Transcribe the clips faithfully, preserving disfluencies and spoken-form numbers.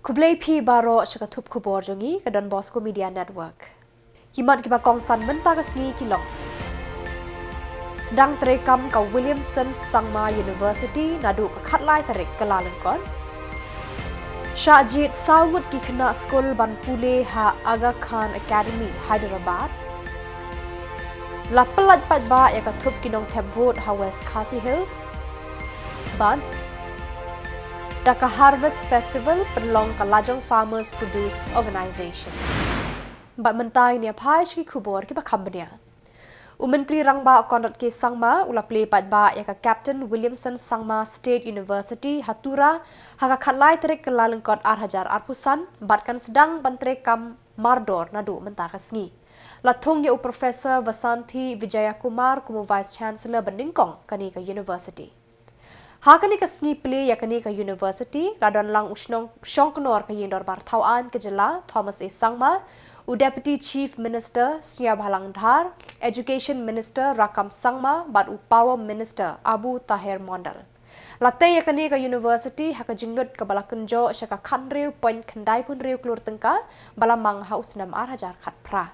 Khublei phi baroh sha ka thup khubor jong ngi ka Don Bosco Media Network. Ki mat kiba kongsan mynta ka sngi ki long: Sdang treikam ka Williamson Sangma University naduh ka khatlai tarik Kyllalyngkot. Shah jied saw ngut ki khynnah skul ban pule ha Aga Khan Academy, Hyderabad. La pyllait paidbah ïa ka thup ki nongthep vote ha West Khasi Hills. Bad da ka Harvest Festival pynlong ka Lajong Farmers Produce Organisation. Bad mynta ngin ïa phai sha ki khubor kiba kham bniah. U Myntri Rangbah Conrad K Sangma u la plie paidbah ïa ka Captain Williamson Sangma State University ha Tura ha ka khatlai tarik Kyllalyngkot ar hajar arphew san bad kan sdang ban treikam mardor naduh mynta ka sngi. La thung ïa u Professor Vasanthi Vijayakumar kum u Vice Chancellor banyngkong kane ka university. Ha kane ka sngi plie ïa kane ka university la don lang u shnong shongknor ka ïing dorbar thaw aiñ ka jylla Thomas A Sangma, u Deputy Chief Minister Sniawbhalang Dhar, Education Minister Rakkam Sangma bad u Power Minister Abu Taher Mondal. La tei ïa kane ka university ha ka jinglut kaba la kynjoh sha ka khathynriew point khyndaiphew hynriew klur tyngka ba la mang ha u snem ar hajar khatphra.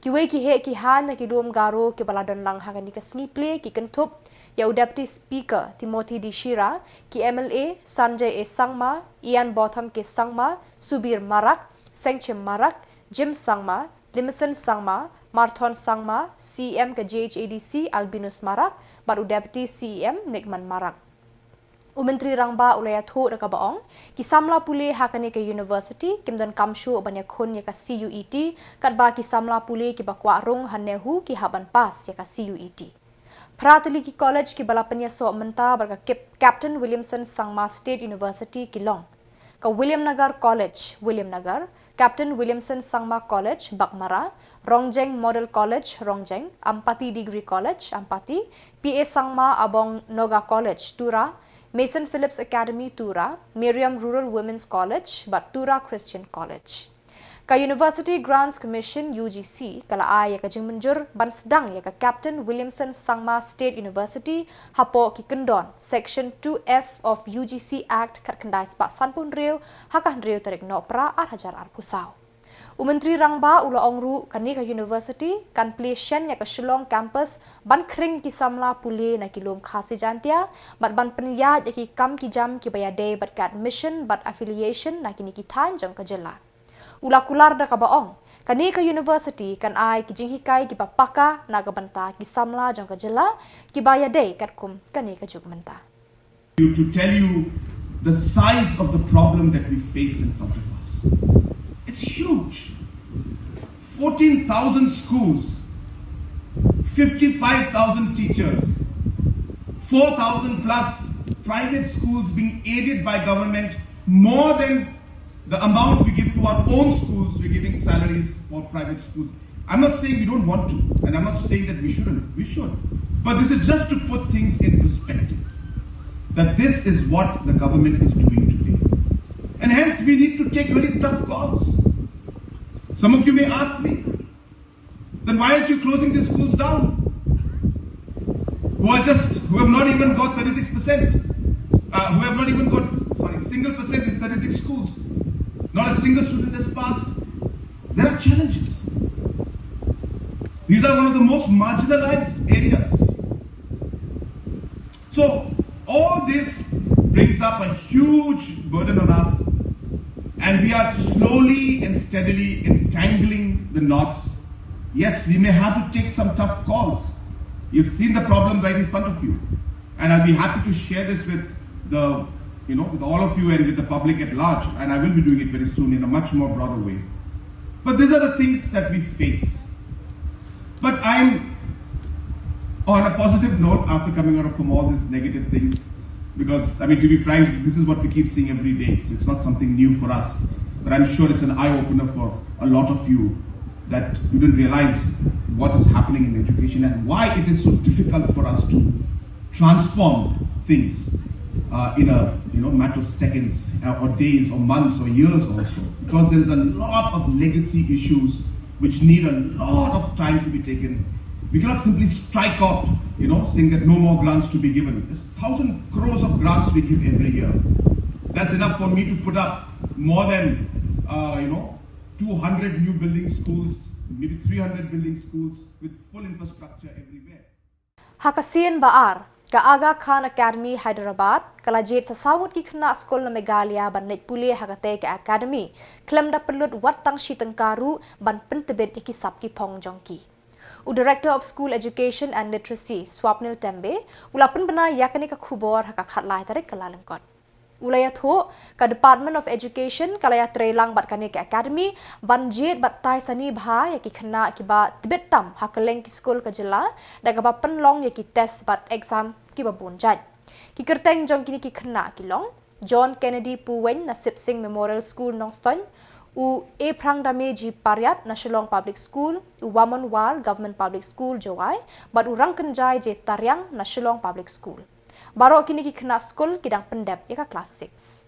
Kiwei ki heh ki haiñ na ki lum Garo kiba la don lang ha kane ka sngi plie ki kynthup ïa u Deputy Speaker Timothy D Shira, ki M L A Sanjay A Sangma, Ianbotham K Sangma, Subir Marak, Sengchim Marak, Jim Sangma, Limison Sangma, Marthon Sangma, C E M ka G H A D C Albinus Marak bad u Deputy C E M Nickman Marak. U Myntri Rangbah u la ïathuh da kaba ong, ki samla pule ha kane ka university kim donkam shuh ban ïakhun ïa ka C U E T katba ki samla pule kiba kwah rung ha NEHU ki hap ban pass ïa ka C U E T. Phra tylli ki college kiba la pynïasoh mynta bad ka Kip-, Captain Williamson Sangma State University ki long: ka Williamnagar College, Williamnagar, Captain Williamson Sangma College, Baghmara, Rongjeng Model College, Rongjeng, Ampati Degree College, Ampati, P A Sangma Abong Noga College, Tura, Mason Phillips Academy, Tura, Miriam Rural Women's College bad Tura Christian College. Ka University Grants Commission, U G C, ka la ai ïa ka jingmynjur ban sdang ïa ka Captain Williamson Sangma State University hapoh ki kyndon Section two F of U G C Act khatkhyndai spah sanphew hynriew ha ka hynriew tarik Nohprah ar hajar arphew saw. U Myntri Rangbah u la ong ruh kane ka university kan plie shen ïa ka Shillong campus ban khring ki samla pule na ki lum Khasi Jaintia bad ban pynïaid ïa ki kam ki jam kiba ïadei bad ka admission bad affiliation na kine ki thaiñ jong ka jylla. U la kular da kaba ong, kane ka university kan ai ki jinghikai kiba paka na ka bynta ki samla jong ka jylla kiba ïadei katkum kane ka juk mynta. You to tell you the size of the problem that we face in front of us. It's huge. Fourteen thousand schools, fifty-five thousand teachers, four thousand plus private schools being aided by government, more than the amount we give to our own schools, we're giving salaries for private schools. I'm not saying we don't want to, and I'm not saying that we shouldn't. We should. But this is just to put things in perspective, that this is what the government is doing today. And hence, we need to take very tough calls. Some of you may ask me, "Then why aren't you closing these schools down?" Who are just, who have not even got thirty-six percent, uh, who have not even got, sorry, single percent is thirty-six schools. Not a single student has passed. There are challenges. These are one of the most marginalized areas. So all this brings up a huge burden on us, and we are slowly and steadily entangling the knots. Yes, we may have to take some tough calls. You've seen the problem right in front of you, and I'll be happy to share this with the, you know, with all of you and with the public at large, and I will be doing it very soon in a much more broader way. But these are the things that we face. But I'm on a positive note after coming out of from all these negative things, because, I mean, to be frank, this is what we keep seeing every day, so it's not something new for us. But I'm sure it's an eye-opener for a lot of you that you didn't realize what is happening in education and why it is so difficult for us to transform things, uh, in a, you know, matter of seconds, uh, or days or months or years also, because there's a lot of legacy issues which need a lot of time to be taken. We cannot simply strike out, you know, saying that no more grants to be given. There's thousand crores of grants we give every year. That's enough for me to put up More than, uh, you know, two hundred new building schools, maybe three hundred building schools with full infrastructure everywhere. Ha ka sien ba ar, ka Aga Khan Academy Hyderabad ka la jied sa saw ngut ki khynnah skul na Meghalaya ban leit pule ha katei ka academy, khlem da pynlut wat tang shi tyngka ruh ban pyntbit ïa ki sap ki phong jong ki. U Director of School Education and Literacy, Swapnil Tembe, u la pynbna ïa kane ka khubor ha ka khatlai tarik Kyllalyngkot. U la ïathuh, ka Department of Education ka la ïatreilang bad kane ka academy ban jied bad tai sani bha ïa ki khynnah kiba tbit tam ha kylleng ki skul ka jylla, da kaba pynlong ïa ki test bad exam kiba bun jait. Ki kyrteng jong kine ki khynnah ki long: John Kennedy Puwein na Sip Sing Memorial School Nongstoiñ, u Aphrangdame G Pariat na Shillong Public School, u Wamonwar Government Public School Jowai, bad u Rangkynjai J Tariang na Shillong Public School. Baroh kine ki khynnah skul ki dang pyndep ïa ka klas six.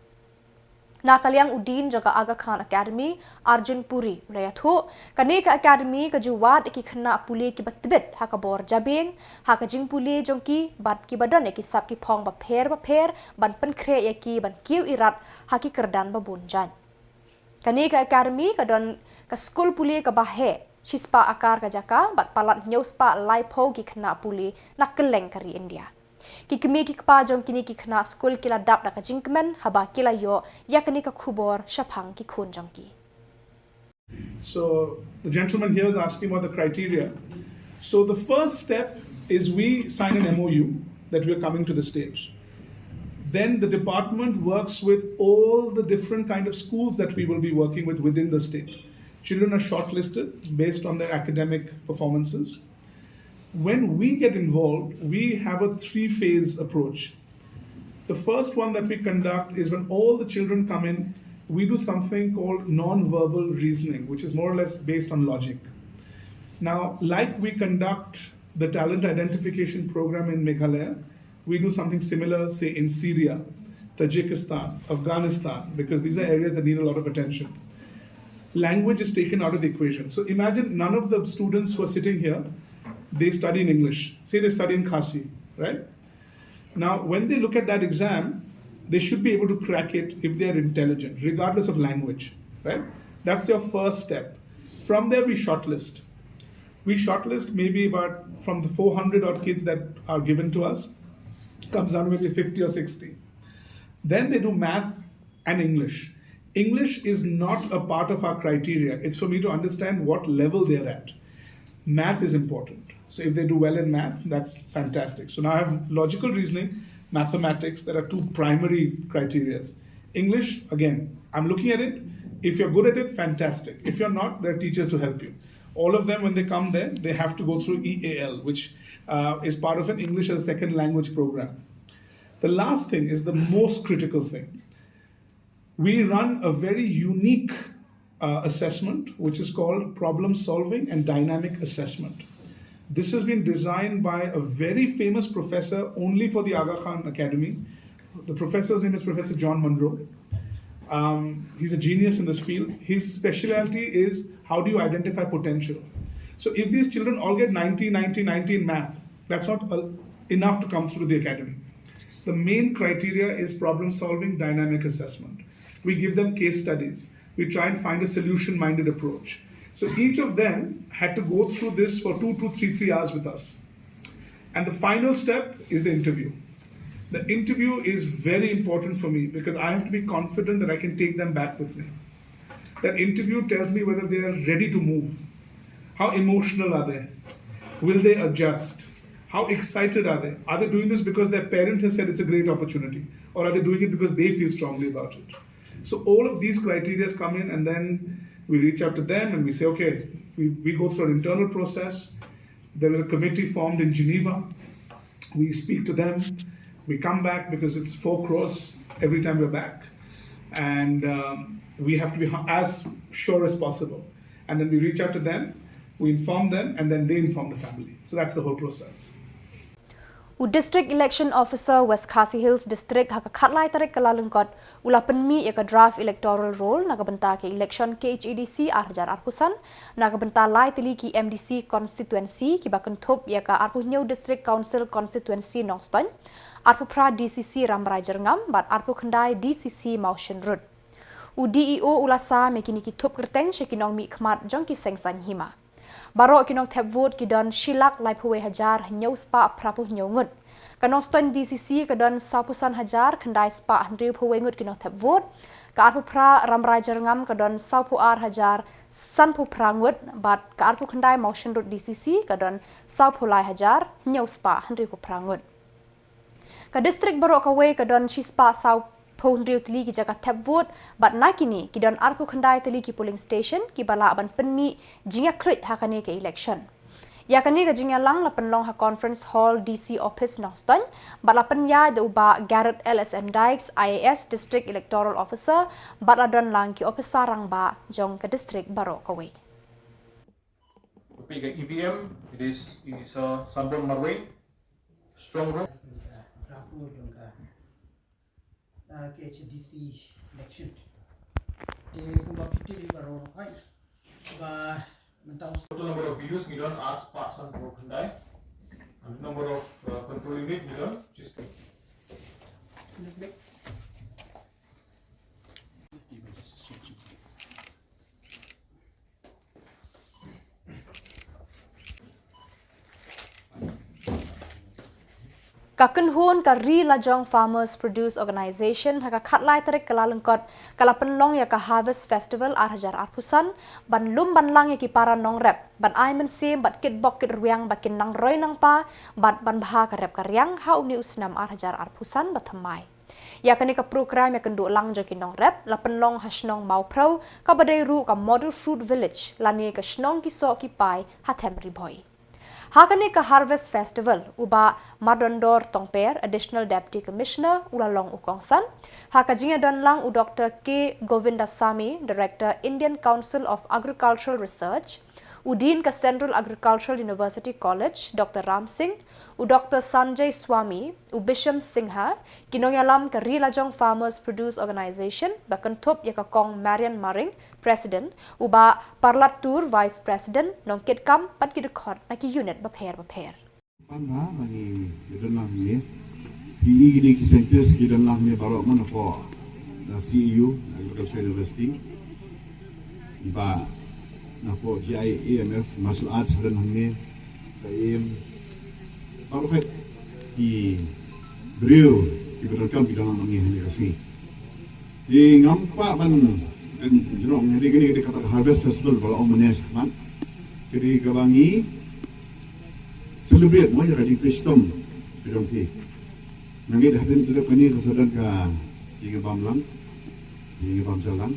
Na ka liang u Dean jong ka Aga Khan Academy, Arjun Puri, u la ïathuh, kane ka academy ka ju wad ïa ki khynnah pule kiba tbit ha ka bor jabieng, ha ka jingpule jong ki bad kiba don ïa ki sap ki phong bapher bapher ban pynkhreh ïa ki ban kiew irat ha ki kyrdan ba bun jait. Kane ka academy ka don ka skul pule kaba heh, shispah akar ka jaka bad palat hynñiew spah laiphew ki khynnah pule na kylleng ka ri India. Ki kmie ki kpa jong kine ki khynnah skul ki la dap da ka jingkmen haba ki la ïoh ïa kane ka khubor shaphang ki khun jong ki. So the gentleman here is asking about the criteria. So the first step is we sign an M O U that we are coming to the state. Then the department works with all the different kind of schools that we will be working with within the state. Children are shortlisted based on their academic performances. When we get involved, we have a three phase approach. The first one that we conduct is when all the children come in, we do something called non-verbal reasoning, which is more or less based on logic. Now, like we conduct the talent identification program in Meghalaya, we do something similar, say, in Syria, Tajikistan, Afghanistan, because these are areas that need a lot of attention. Language is taken out of the equation. So imagine none of the students who are sitting here, they study in English. Say they study in Khasi, right? Now, when they look at that exam, they should be able to crack it if they are intelligent, regardless of language, right? That's your first step. From there, we shortlist. We shortlist maybe about from the four hundred odd kids that are given to us, comes down to maybe fifty or sixty. Then they do math and English. English is not a part of our criteria. It's for me to understand what level they're at. Math is important. So if they do well in math, that's fantastic. So now I have logical reasoning, mathematics, there are two primary criterias. English, again, I'm looking at it. If you're good at it, fantastic. If you're not, there are teachers to help you. All of them, when they come there, they have to go through E A L, which uh, is part of an English as a second language program. The last thing is the most critical thing. We run a very unique uh, assessment, which is called problem solving and dynamic assessment. This has been designed by a very famous professor only for the Aga Khan Academy. The professor's name is Professor John Munro. Um, he's a genius in this field. His specialty is how do you identify potential. So if these children all get ninety, ninety, ninety in math, that's not a, enough to come through the academy. The main criteria is problem solving, dynamic assessment. We give them case studies. We try and find a solution minded approach. So each of them had to go through this for two, two, three, three hours with us. And the final step is the interview. The interview is very important for me because I have to be confident that I can take them back with me. That interview tells me whether they are ready to move. How emotional are they? Will they adjust? How excited are they? Are they doing this because their parent has said it's a great opportunity? Or are they doing it because they feel strongly about it? So all of these criteria come in, and then we reach out to them and we say, okay, we, we go through an internal process. There is a committee formed in Geneva. We speak to them. We come back because it's four crores every time we're back. And um, we have to be as sure as possible. And then we reach out to them, we inform them, and then they inform the family. So that's the whole process. U District Election Officer West Khasi Hills District ha ka khatlai tarik Kyllalyngkot u la pynmih ïa ka draft electoral roll na ka bynta ka election K H A D C ar hajar arphew san na ka bynta lai tylli ki M D C constituency kiba kynthup ïa ka arphew hynñiew District Council constituency Nongstoiñ, arphew phra D C C Rambrai Jyrngam bad arphew khyndai D C C Mawshynrut. U D E O u la sam ïa kine ki thup kyrteng sha ki nongmihkhmat jong ki seng saiñ hima. Baroh ki nongthep vote ki don shi lak laiphew wei hajar hynñiew spah phraphew hynñiew ngut. Ka Nongstoiñ D C C ka don sawphew san hajar khyndai spah hynriewphew wei ngut ki nongthep vote. Ka Arphew Phra Rambrai Jyrngam ka don sawphew ar hajar sanphew phra ngut, bad ka Arphew Khyndai Mawshynrut D C C ka don sawphew lai hajar hynñiew spah hynriewphew phra ngut. Ka district baroh kawei ka don shi spah sawphew hynriew tylli ki jaka thep vote, bad na kine ki don arphew khyndai tylli ki polling station kiba lah ban pynmih jingïakhluit ha kane ka election. Ïa kane ka jingïalang la pynlong ha Conference Hall D C Office Nongstoiñ, bad la pynïaid da u Bah Garrett L S N Dykes, I A S, District Electoral Officer, bad la don lang ki ophisar rangbah jong ka district baroh kawei. Kopi ka E V M, it is, it is a Sambon Marwei, strong room. Bravo, jong ka, uh, K H A D C election. Te kumba phi tip baroh, right? Ba mynta u Total number of B Us ngi don ar spah sanphew khyndai. And number of, uh, control unit ngi don, just Ka kynhun ka Ri Lajong Farmers Produce Organisation ha ka khatlai tarik Kyllalyngkot ka la pynlong ïa ka Harvest Festival ar hajar arphew san, ban lum ban lang ïa ki para nongrep, ban ai mynsiem bad kitbok kitrwiang ba kin nang roi nang pa, bad ban bha ka rep ka riang ha une u snem ar hajar arphew san ba thymmai. Ïa kane ka program ïakynduh lang jong ki nongrep la pynlong ha shnong Mawphrew, kaba dei ruh ka Model Fruit Village lane ka shnong ki soh ki pai ha Them Ri Bhoi. Ha kane ka Harvest Festival, u Bah Mardondor Tongper, Additional Deputy Commissioner, u la long u kongsan. Ha ka jingïadon lang u Doktor K Govindasamy, Director, Indian Council of Agricultural Research, u Dean ka Central Agricultural University College, Doktor Ram Singh, u Doktor Sanjay Swami, u Bisham Singha, ki nongïalam ka Ri Lajong Farmers Produce Organisation, ba kynthup ïa ka Kong Marian Maring, President, u Bah Parlat Tur, Vice President, nongkitkam bad ki dkhot na ki unit bapher bapher. Panda ba ngi, ngi don lang hangne. Phi i kine ki scientist ki don lang hangne baroh, mo, napoh, na C A U, Agriculture University. Ba napoh G I A M F, martial arts don hangne. Ka em baroh, ki briew kiba donkam ki don lang hangne hangne ka sngi. Te ngam pat ban, you know, ngi dei, ngi dei, ngi dei kata ka Harvest Festival ba la ong mynne shakhmat. Ka dei kaba ngi celebrate, mo, ïa ka jingtrei shitom ka jong phi. Nangta hadien kane ka sa don ka jingïabam lang, jingïabam jalang.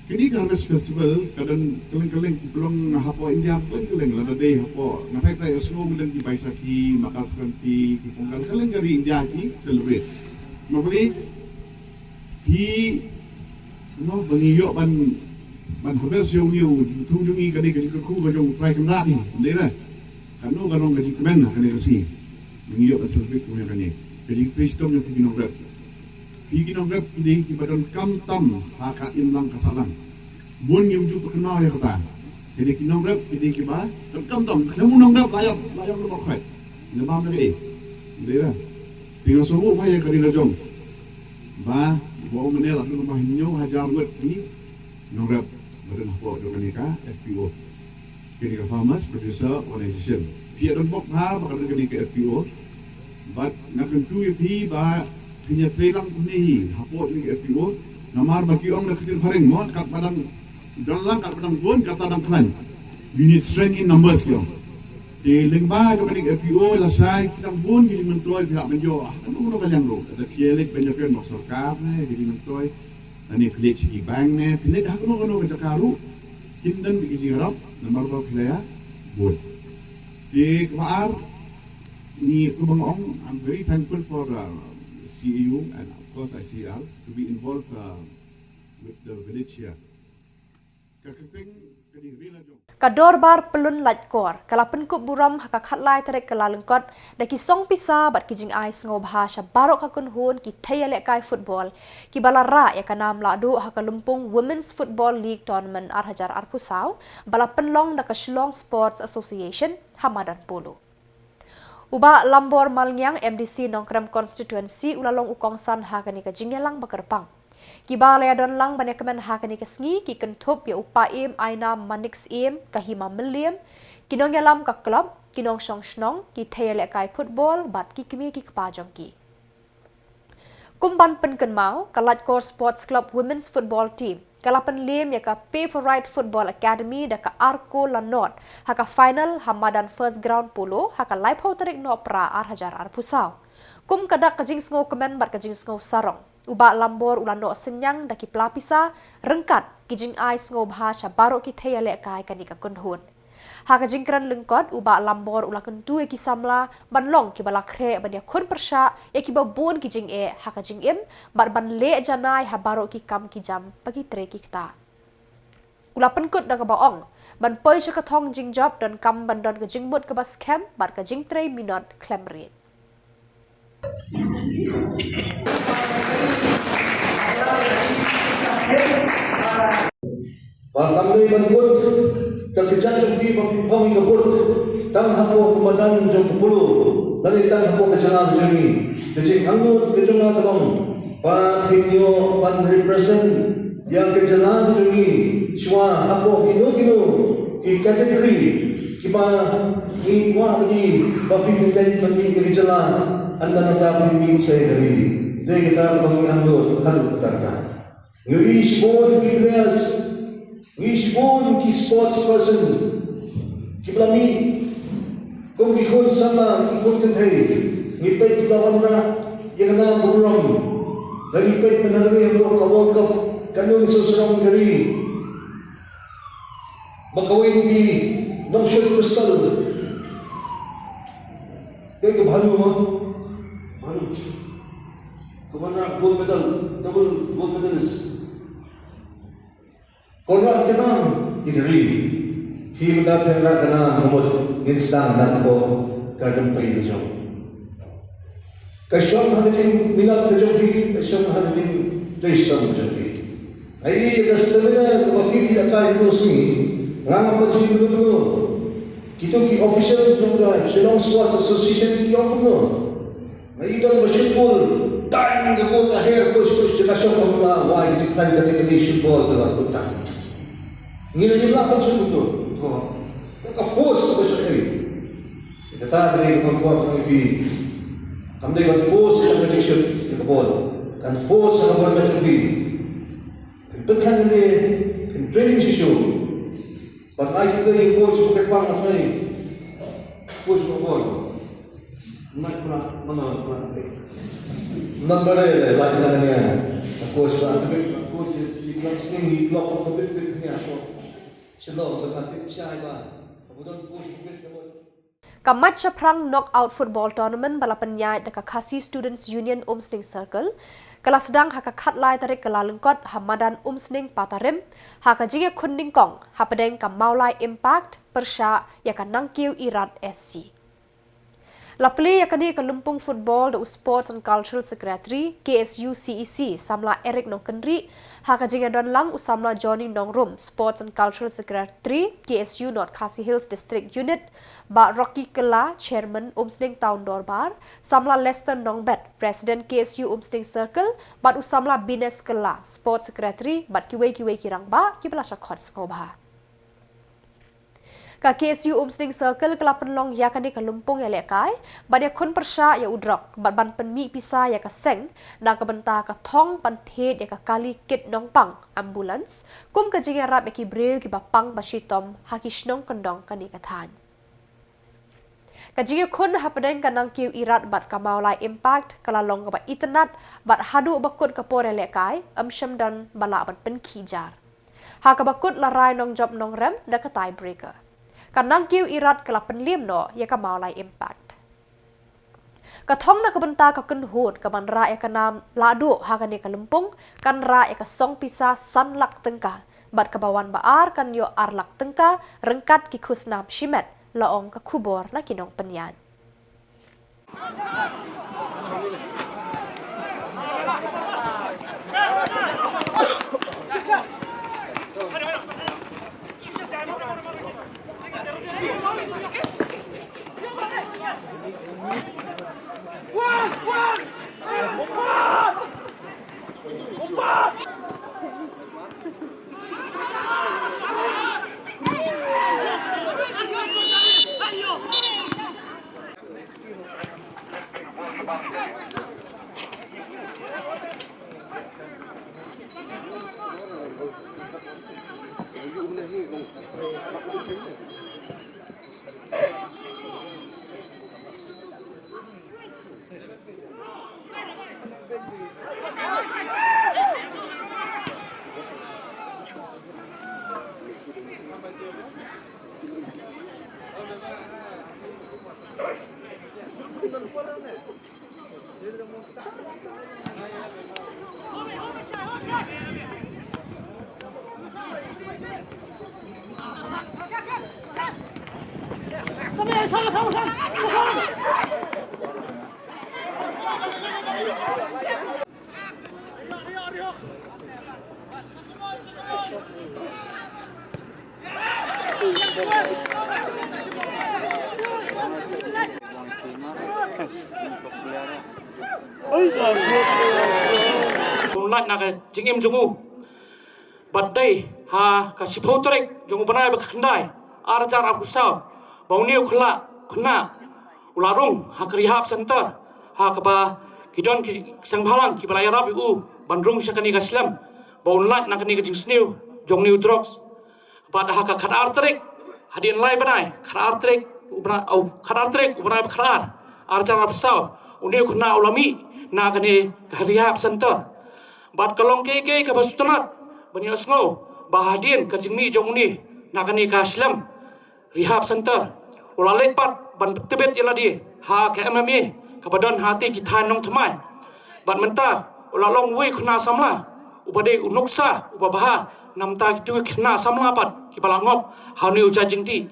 Kane ka Harvest Festival ka don kylleng kylleng, ki pynlong hapoh India kylleng kylleng, lada dei hapoh, nga tharai tharai sngew, ki don ki Baisakhi, Makar Sankranti, ki Pongal, kylleng ka ri India ki celebrate. Namar balei? Phi, no, ba ngi ïoh ban, ban harvest ïa une u jingthung jong ngi, ka dei ka jingkyrkhu ka jong U Trai Kynrad hi, ym dei re? Kano ka long ka jingkmen ha kane ka sngi ba ngi ïoh ban celebrate kum ïa kane? Ka jingtrei shitom jong phi ki nongrep. Phi ki nongrep ki dei kiba donkam tam ha ka imlang ka sahlang. Bun ngi ym ju pyrkhat ïa kata. Ki dei ki nongrep ki dei kiba donkam tam. Khlem u nongrep la ïap, la ïap, la ïap. Ngi bam ïa kaei? Ym dei re? Te nga sngewbha ïa ka Ri Lajong ba, ba u mynne la don ba hynñiew hajar ngut ki nongrep ba don hapoh jong kane ka F P O. Kane ka Farmers Producer Organization. Phi ïa don bok bha ba ka don kane ka F P O. Bad nga kyntu ïa phi ba phin ïa trei lang kumne hi hapoh kane ka F P O. Namar ba ki ong na ka ktien phareng, mo, katba dang don lang, katba dang bun, kata dang khlaiñ. You need strength in numbers, ki ong. Te lyngba jong kane ka F P O lashai ki dang bun ki jingmyntoi phi hap ban ïoh ha kano kano ka liang ruh. Lada phi leit ban ïakren bad sorkar ne, ki jingmyntoi, lane phi leit sha ki bank ne, phi leit ha kano kano ka jaka ruh, kin don ki jingïarap namar ba phi la ïa bud. Te kaba ar, ngi, kumba nga ong, I'm very thankful for, uh, C A U and of course I C R to be involved, uh, with the village here. Ka kyrteng ka dei Ri Lajong. Ka Dorbar Pyllun Laitkor ka la pynkup burom ha ka khatlai tarik Kyllalyngkot da ki song pisa bad ki jingai sngewbha sha baroh ka kynhun ki thei ïalehkai football kiba la rah ïa ka nam lahduh ha ka lympung Women's Football League Tournament ar hajar arphew saw ba la pynlong da ka Shillong Sports Association ha madan polo. U Bah Lambor Malngiang, M D C Nongkrem Constituency, u la long u kongsan ha kane ka jingïalang ba kyrpang. Kiba la ïadon lang ban ïakmen ha kane ka sngi ki kynthup ïa u Paiem Ainam Manik Syiem, ka Hima Mylliem, ki nongïalam ka klub, ki nongshong shnong, ki thei ïalehkai football bad ki kmie ki kpa jong ki. Kum ban pynkynmaw, ka Laitkor Sports Club Women's Football Team ka la pynliem ïa ka Pay for Right Football Academy da ka Arko Lanot ha ka final ha madan First Ground Polo ha ka laiphew tarik Nohprah ar hajar arphew saw. Kum ka dak ka jingsngewkmen bad ka jingsngew sarong, u Bah Lambor u la noh synñiang da ki pla pisa ryngkat ki jingai sngewbha sha baroh ki thei ïalehkai kane ka kynhun. Ha ka jingkren lyngkot, u Bah Lambor u la kyntu ïa ki samla ban long kiba la khreh ban ïakhun pyrshah ïa kiba bun ki jingeh ha ka jingim bad ban leh janai ha baroh ki kam ki jam ba ki trei ki kta. U la pynkut da kaba ong ban poi sha ka thong jingjop donkam ban don ka jingmut kaba skhem bad ka jingtrei minot khlem rieh. Ba kam dei ban kut ka kjat jong phi ba phi phong ïa ka vote tang hapoh ka madan jong ka polo, lane tang hapoh ka jylla ka jong ngi. Ka jingangnud ka jong nga ka long ba phin ïoh ban represent ïa ka jylla ka jong ngi shuwa hapoh kino kino ki category kiba ngi kwah ba ngi, ba phi pynleit ban mih ïa ka jylla, ynda nangta phin mih sha ka ri. Dei kata kaba ngi angnud haduh katta katta. Ngi ïohi shibun ki players, ngi ïohi shibun ki sports person kiba la mih kum ki khun samla, ki khun kynthei. Ngi peit kiba wanrah ïa ka nam burom. Ngi peit mynta ka dei ka World Cup, katno ngi sngewsarong ka ri. Ba kawei na ki nongshun krystal, ka dei ka Bhanu ma, Bhanu, ka wanrah gold medal, double gold medalist. Ka wanrah ka nam ïa ka ri. Phi mynta phi wanrah ka nam, ka mut ngin sdang na ka bor ka rympei ka jong. Ka shong ha ka jingminot ka jong phi, ka shong ha ka jingtrei shitom ka jong phi. Ai ïa ka stamina kaba phi phi lehkai ha kano ka sngi, nga ngam pat ju ïohi kumno. Kito ki officials jong ka Shillong Sports Association ki ong kumno. Nga ïohi tang ba shoot ball, dang ka ball ka her, push, push, ka shong ha ka wai, ka jingkhlaiñ ka dei, ka dei shoot ball ka la put tang. Ngi la ïohi la kan shoot ball. Ka force ka shong. Kata ka dei ka kwah ka phi. Kam dei ban force ka jingshot ïa ka ball. Kan force ka ball ka jong phi. Kan pynkhang ne kan training shisha. Ban ai ka dei coach ka pang ka training. Coach ka ball. Mai pernah mana pernah dei. Nan bare le lai nan ne. Coach ba ka coach di club sini di club ka bit bit ni aku. Shalom ka tip shai ba. Ka don coach ka bit ka ball. Ka Mait Shaphrang Knockout Football Tournament ba la pynïaid da ka Khasi Students Union Umsning Circle ka la sdang ha ka khatlai tarik Kyllalyngkot ha madan Umsning Patarim, ha ka jingïakhun nyngkong hapdeng ka Mawlai Impact pyrshah ïa ka Nangkiew Irat S C. La plie ïa kane ka lympung football da u Sports and Cultural Secretary, K S U C E C, Samla Eric Nongkynrih, ha ka jingïadon lang u Samla Johnny Nongrum, Sports and Cultural Secretary, K S U North Khasi Hills District Unit, Bah Rocky Kylla, Chairman, Umsning Town Dorbar, Samla Lester Nongbet, President K S U Umsning Circle, bad u Samla Bines Kylla, Sports Secretary, bad kiwei kiwei ki rangbah kiba la shah khot sngewbha. Ka K S U Umsning Circle ka la pynlong ïa kane ka lympung ïalehkai ban ïakhun pyrshah ïa u drok bad ban pynmih pisa ïa ka seng na ka bynta ka thong ban thied ïa ka kali kit nongpang, ambulance, kum ka jingïarap ïa ki briew kiba pang ba shitom ha ki shnong kyndong kane ka thaiñ. Ka jingïakhun hapdeng ka Nangkiew Irat bad ka Mawlai Impact ka la long kaba itynnad bad haduh ba kut ka por ïalehkai ym shym don ba lah ban pynkhih jar. Ha kaba kut la rai Nongjop Nongrem da ka tie breaker. Ka Nangkiew Irat ka la pynliem noh ïa ka Mawlai Impact. Ka thong na ka bynta ka kynhun ka ban rah ïa ka nam lahduh ha kane ka lympung kan rah ïa ka song pisa san lak tyngka bad kaba wan ba ar kan ïoh ar lak tyngka ryngkat ki khusnam shimet, la ong ka khubor na ki nongpynïaid. Kumlait na ka jingim jong u. Bad dei ha ka shiphew tarik jong u bnai ba khyndai, ar hajar arphew saw, ba une u khynnah, khynnah u la rung ha ka rehab center, ha kaba ki don ki seng bhalang kiba la ïarap ïa u ban rung sha kane ka slem, ba un lait na kane ka jingsniew jong une u drugs. Bad ha ka khatar tarik, hadien lai bnai, khatar tarik u bnai, au, khatar tarik u bnai ba khatar, ar hajar arphew saw, une u khynnah u la mih na kane ka rehab center. Bad ka long kiei kiei kaba sngewtynnat ban ïohsngew ba hadien ka jingmih jong une na kane ka slem rehab center, u la leit pat ban pyntbit ïa lade ha ka M M A kaba don ha kata ki thaiñ nongthymmai. Bad mynta u la long uwei u khynnah samla uba dei u nuksa uba bha na bynta kito ki khynnah samla pat kiba la ngop ha une u jait jingdih.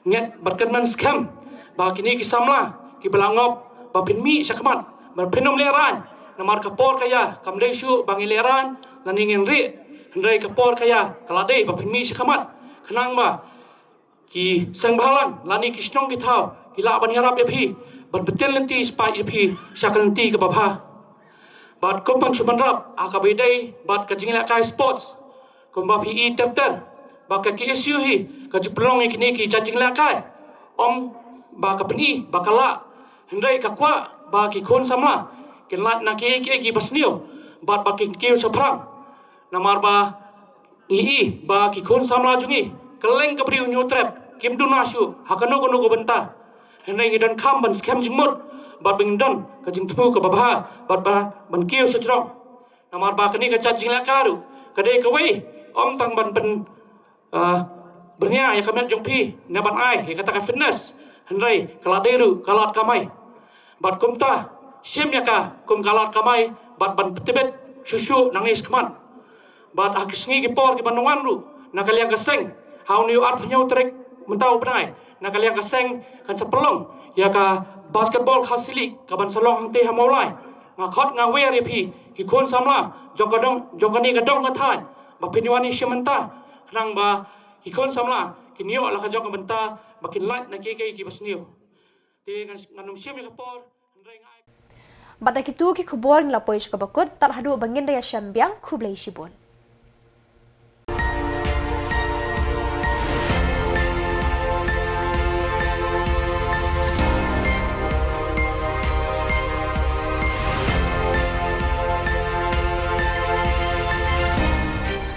Ngat bad kynmaw skhem ba kine ki samla kiba la ngop ba phin mih shakhmat, ba phin ym lehraiñ, namar ka por ka ïa kam dei shuh ba ngin lehraiñ lane ngin rieh, hynrei ka por ka ïa ka la dei ba phin mih shakhmat, khnang ba ki seng bhalang lane ki shnong ki thaw ki lah ban ïarap ïa phi, ban pyntip lynti shaphang ïa phi sha ka lynti kaba bha. Bad kum ban shu bynrap ha kaba ïadei bad ka jingïalehkai sports, kumba phi i ter ter ba ka K S U hi ka ju pynlong ïa kine ki jait jingïalehkai, ym ba ka pyni ba ka lah, hynrei ka kwah ba ki khun samla kin lait na kiei kiei kiba sniew bad ba kin kiew shaphrang. Namar ba ngi i ba ki khun samla jong ngi, kylleng ka briew Hynñiewtrep, kim duna shuh ha kano kano ka bynta. Hynrei ngi donkam ban skhem jingmut bad ba ngin don ka jingthmu kaba bha bad ba ban kiew shajrong. Namar ba kane ka jait jingïalehkai ruh ka dei kawei, ym tang ban pyn, ah, byrngia ïa ka met jong phi ne ban ai ïa kata ka fitness, hynrei ka la dei ruh ka lad kamai. Bad kumta shim ïa ka kum ka lad kamai bad ban pyntbit shuh shuh nangne shakhmat. Bad ha ki sngi ki por kiban wan ruh, na ka liang ka seng, ha une u arphew hynñiew tarik mynta u bnai, na ka liang ka seng kan sa pynlong ïa ka basketball Khasi League kaban sa long hangtei ha Mawlai. Nga khot nga wer ïa phi ki khun samla jong ka dong, jong kane ka dong ka thaiñ, ba phin wan ïashim bynta, khnang ba ki khun samla kin ïoh la ka jong ka bynta ba kin lait na kiei kiei kiba sniew. Te ngan, ngan ym shim ïa ka por, hynrei nga ai. Bad da kito ki khubor ngi la poi sha kaba kut, tad haduh ba ngin da ïashem biang, khublei shibun.